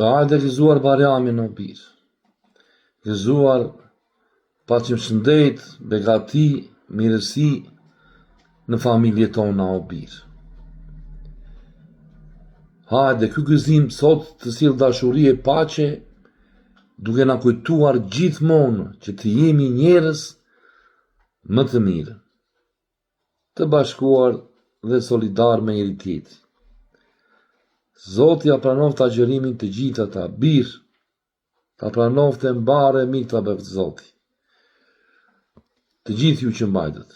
Hajde gëzuar Bajramin o bir. Gëzuar paçim shëndet, begati, mirësi në familje tona o bir. Hajde, ky gëzim sot të sjell dashuri e paqe, duke na kujtuar gjithmonë që të jemi njerëz më të mirë. Të bashkuar dhe solidar me njëri tjetrin. Zoti ja pranoftë agjërimin të gjithë ata, bir, ta pranoftë e mbarë e mirë ta bëftë Zoti. Të gjithë ju që mbajtët.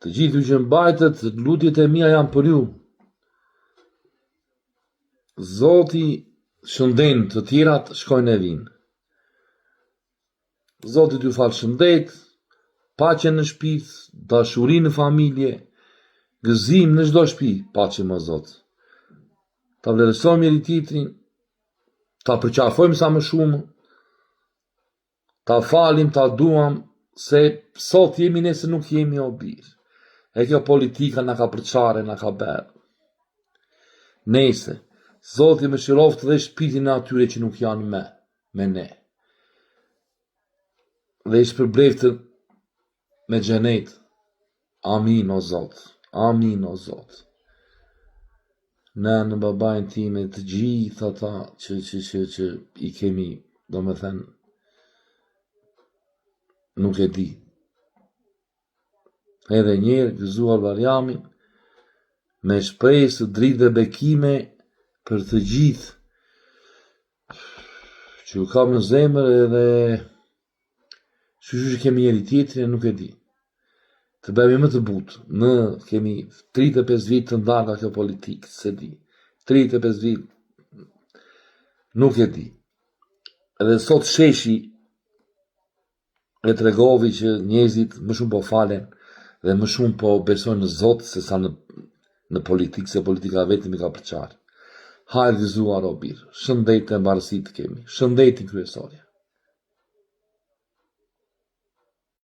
Të gjithë ju që mbajtët, lutjet e mia janë për ju. Zoti shëndet të tjerat shkojnë e vijnë. Zoti t'ju faltë shëndet, paqe në shpirt, dashuri në familje, gëzim në çdo shtëpi, paçim o Zot. Ta vlerësojmë njëri tjetrin, ta përqafojmë sa më shumë, ta falim, ta duam, se sot jemi nesër nuk jemi o bir. E kjo politika na ka përçarë, na ka bërë. Nejse, Zoti mëshiroftë dhe shpirtin e atyre që nuk janë më me ne. Dhe i shpërbleftë me xhenet. Amin o Zot. Amin o Zot. Nënën babain tim e të gjithë ata që që që që i kemi, domethënë nuk e di. Edhe njëherë gëzuar Bajramin me shpresë, dritë dhe bekime për të gjithë që ju kam në zemër edhe shyqyr që kemi njëri tjetrin e nuk e di. Të bëhemi më të butë, në kemi 35 vit të ndarë nga kjo politikë, s'e di. 35 vit nuk e di. Edhe sot sheshi e tregovi që njerëzit më shumë po falen dhe më shumë po besojnë në Zot se sa në në politikë, se politika vetëm i ka përçarë. Hajde gëzuar o bir, shëndet e mbarësi të kemi, shëndetin kryesorja.